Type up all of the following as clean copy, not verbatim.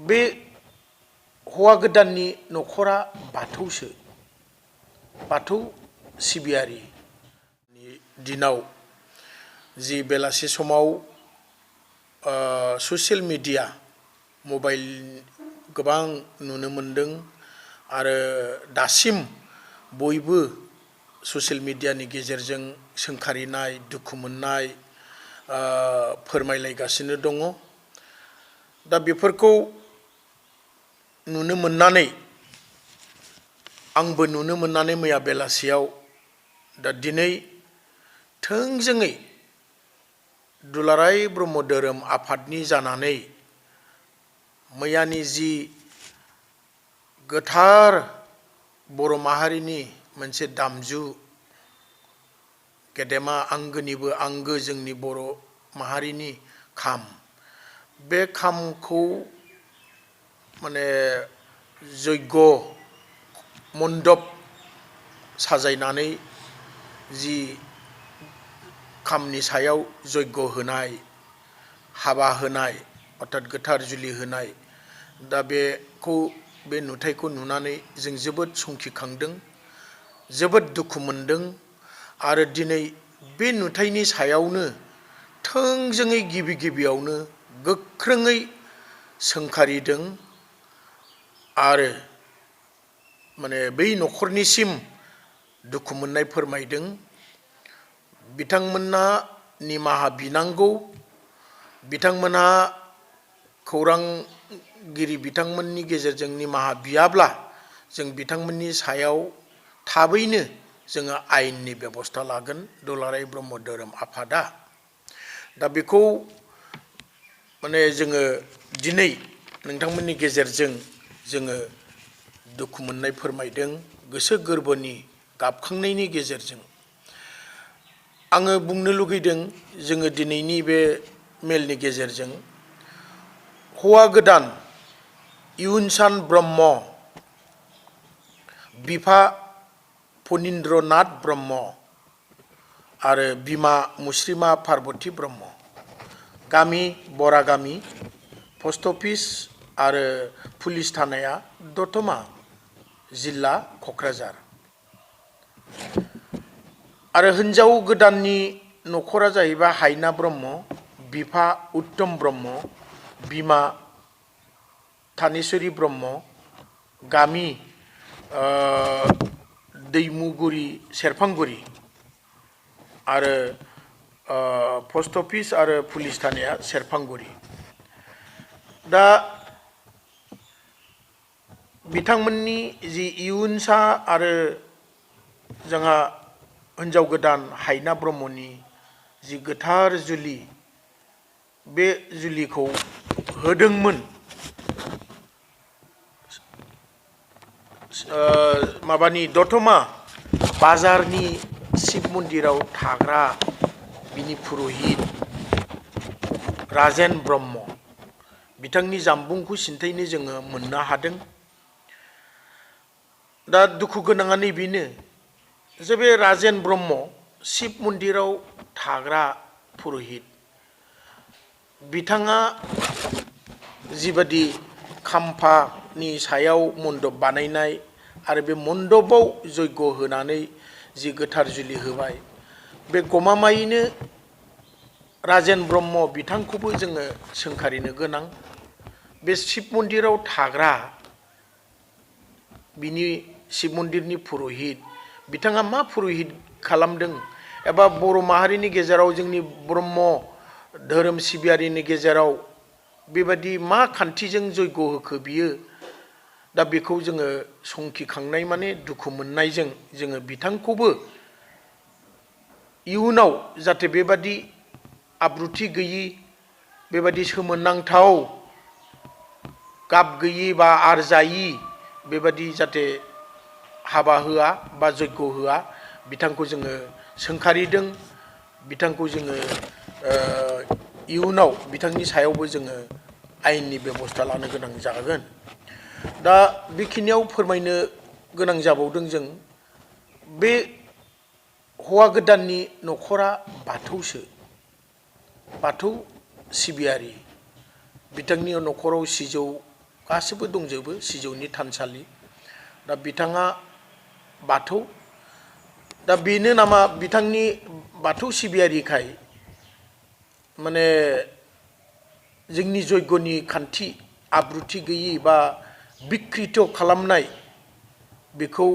बे हौवा गोदाननि न'खरा बाथौसो बाथौ सिबियारि दिनाव जि बेलासि समाव ससियेल मिडिया मबाइल गोबां नुनो मोनदों आरो दासिम बयबो ससियेल मिडियानि गेजेरजों सोंखारिनाय दुखु मोननाय फोरमायलायगासिनो दङ। दा बेफोरखौ नुनो मोननानै आंबो नुनो मोननानै मैया बेलासियाव दा दिनै थोंजोङै दुलाराय ब्रह्म धोरोम आफादनि जानानै मैयानि जि गोथार बर' माहारिनि मोनसे दामजु गेदेमा आंगोनिबो आंगो जोंनि बर' माहारिनि खाम, बे खामखौ माने जय्ग मण्डप साजायनानै जि खामनि सायाव जय्ग होनाय हाबा होनाय अर्थात गोथार जुलि होनाय दा बे नुथायखौ नुनानै जों जोबोद संखिखांदों, जोबोद दुखु मोनदों आरो दिनै बे नुथायनि सायावनो थोंजोङै गिबियावनो गोख्रोङै सोंखारिदों आरो माने बै न'खरनिसिम दुखु मोननाय फोरमायदों। बिथांमोनहा निमाहा बिनांगौ, बिथांमोनहा खौरांगिरि बिथांमोननि गेजेरजों निमाहा बियाब्ला जों बिथांमोननि सायाव थाबैनो जोङो आयेननि बेबस्था लागोन दुलाराय ब्रह्म धोरोम आफादा। दा बेखौ माने जोङो दिनै नोंथांमोननि गेजेरजों जोङो दुखु मोननाय फोरमायदों गोसो गोरबोनि गाबखांनायनि गेजेरजों। आङो बुंनो लुगैदों जोङो दिनैनि बे मेलनि गेजेरजों हौवा गोदान इयुनसान ब्रह्म, बिफा फनिन्द्रनाथ ब्रह्म आरो बिमा मुस्रिमा पार्बती ब्रह्म, गामि बरागामि, पस्ट अफिस आरो पुलिस थानाया दतमा, जिल्ला क'क्राझार आरो हिन्जाव गोदाननि न'खरा जाहैबाय हायना ब्रह्म, बिफा उत्तम ब्रह्म, बिमा थानेश्वरी ब्रह्म, गामि दैमुगुरि सेरफांगुरि आरो पस्ट अफिस आरो पुलिस थानाया सेरफांगुरि। दा बिथांमोननि जि इयुनसा आरो जोंहा हिन्जाव गोदान हायना ब्रह्मनि जि गोथार जुलि, बे जुलिखौ होदोंमोन माबानि दतमा बाजारनि शिब मन्दिराव थाग्रा बिनि पुर'हित राजेन ब्रह्म, बिथांनि जामबुंखौ सिन्थायनो जोङो मोननो हादों। दा दुखु गोनाङा नैबेनो जे बे राजेन ब्रह्म शिब मन्दिराव थाग्रा पुर'हित, बिथाङा जिबादि खाम्फानि सायाव मण्डप बानायनाय आरो बे मण्डपाव जय्ग होनानै जि गोथार जुलि होबाय, बे गमामायैनो राजेन ब्रह्म बिथांखौबो जोङो सोंखारिनो गोनां। बे शिब मन्दिराव थाग्रा बिनि शिब मन्दिरनि पुर'हित, बिथाङा मा पुर'हित खालामदों एबा बर' माहारिनि गेजेराव जोंनि ब्रह्म धोरोम सिबियारिनि गेजेराव बेबादि मा खान्थिजों जय्ग होखो बियो, दा बेखौ जोङो संखिखांनाय माने दुखु मोननायजों जोङो बिथांखौबो इयुनाव जाहाथे बेबादि आब्रुथि गैयि, बेबादि सोमोनांथाव गाब गैयि बा आरजायि बेबादि जाहाथे हाबा होआ बा जय्ग होआ, बिथांखौ जोङो सोंखारिदों। बिथांखौ जोङो इयुनाव बिथांनि सायावबो जोङो आयेननि बेबस्था लानो गोनां जागोन। दा बेखिनियाव फोरमायनो गोनां जाबावदों जों बे हौवा गोदाननि न'खरा बाथौसो, बाथौ सिबियारि, बिथांनि न'खराव सिजौ गासिबो दंजोबो सिजौनि थानसालि दा बिथाङा बाथौ दा बेनो नामा बिथांनि बाथौ सिबियारिखाय माने जोंनि जयग'नि खान्थि आब्रुथि गैयि बा बिकृत खालामनाय बेखौ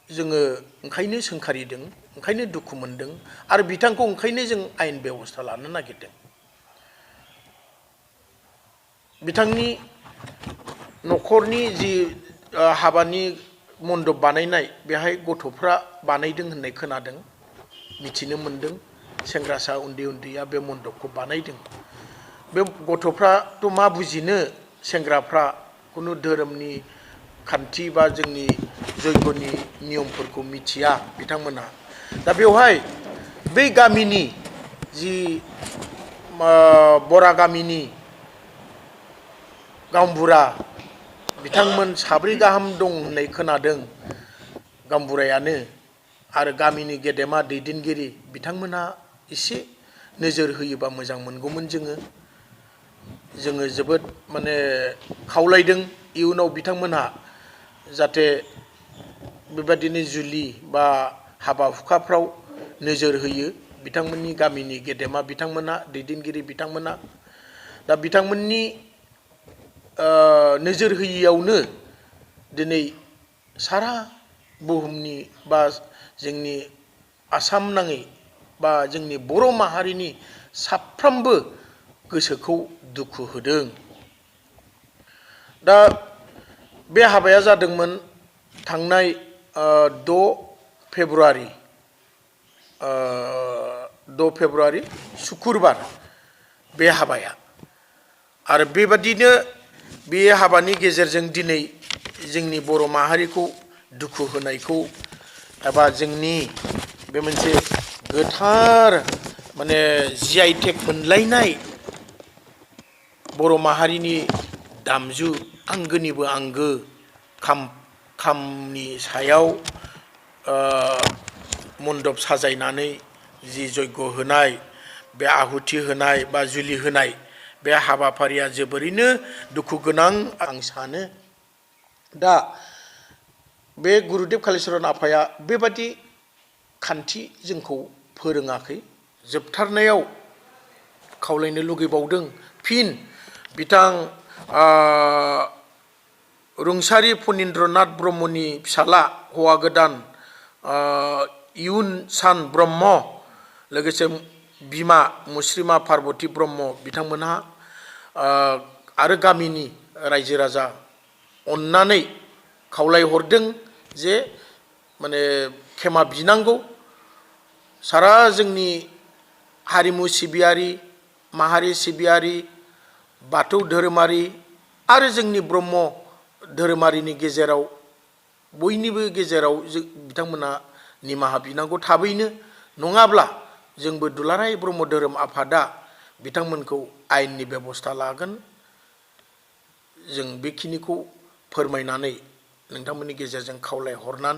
जोङो ओंखायनो सोंखारिदों ओंखायनो दुखु मोनदों आरो बिथांखौ ओंखायनो जों आयेन बेबस्था लानो नागिरदों बिथांनि न'खरनि जि हाबानि मन्दप बानायनाय बेहाय गथ'फ्रा बानायदों होननाय खोनादों मिथिनो मोनदों सेंग्रासा उन्दै उन्दैया बे मन्दपखौ बानायदों बे गथ'फ्राथ' मा बुजिनो सेंग्राफ्रा खुनु धोरोमनि खान्थि बा जोंनि जयग'नि नियमफोरखौ मिथिया बिथांमोना दा बेवहाय बै गामिनि जि बरा गामिनि गामबुरा बिथांमोन साब्रै गाहाम दं होननाय खोनादों गामबुरायानो आरो गामिनि गेदेमा दैदेनगिरि बिथांमोना एसे नोजोर होयोबा मोजां मोनगौमोन जोङो जोबोद माने खावलायदों इयुनाव बिथांमोनहा जाहाथे बेबादिनो जुलि बा हाबा हुखाफ्राव नोजोर होयो बिथांमोननि गामिनि गेदेमा बिथांमोना दैदेनगिरि बिथांमोना दा बिथांमोननि नोजोर होयियावनो दिनै सारा बुहुमनि बा जोंनि आसाम नाङै बा जोंनि बर' माहारिनि साफ्रोमबो गोसोखौ दुखु होदों दा बे हाबाया जादोंमोन थांनाय 6 फेब्रुवारि सुक्रुबार बे हाबाया आरो बेबादिनो बे हाबानि गेजेरजों दिनै जोंनि बर' माहारिखौ दुखु होनायखौ एबा जोंनि बे मोनसे गोथार माने GI टेग मोनलायनाय बर' माहारिनि दामजु आंगोनिबो आंगो खामनि सायाव मन्दप साजायनानै जि जयग' होनाय बे आहुति होनाय बा जुलि होनाय बे हाबाफारिया जोबोरैनो दुखु गोनां आं सानो दा बे गुरुदेब कालिचरन आफाया बेबादि खान्थि जोंखौ फोरोङाखै जोबथारनायाव खावलायनो लुगैबावदों फिन बिथां रुंसारि फनिन्द्रनाथ ब्रह्मनि फिसाला हौवा गोदान इयुन सान ब्रह्म लोगोसे बिमा मुस्रिमा पार्बती ब्रह्म बिथांमोनहा आरो गामिनि रायजो राजा अननानै खावलायहरदों जे माने खेमा बिनांगौ सारा जोंनि हारिमु सिबियारि माहारि सिबियारि बाथौ धोरोमारि आरो जोंनि ब्रह्म धोरोमारिनि गेजेराव बयनिबो गेजेराव बिथांमोना निमाहा बिनांगौ थाबैनो नङाब्ला जोंबो दुलाराय ब्रह्म धोरोम आफादा बिथांमोनखौ आयेननि बेबस्था लागोन जों बेखिनिखौ फोरमायनानै नोंथांमोननि गेजेरजों खावलायहरनानै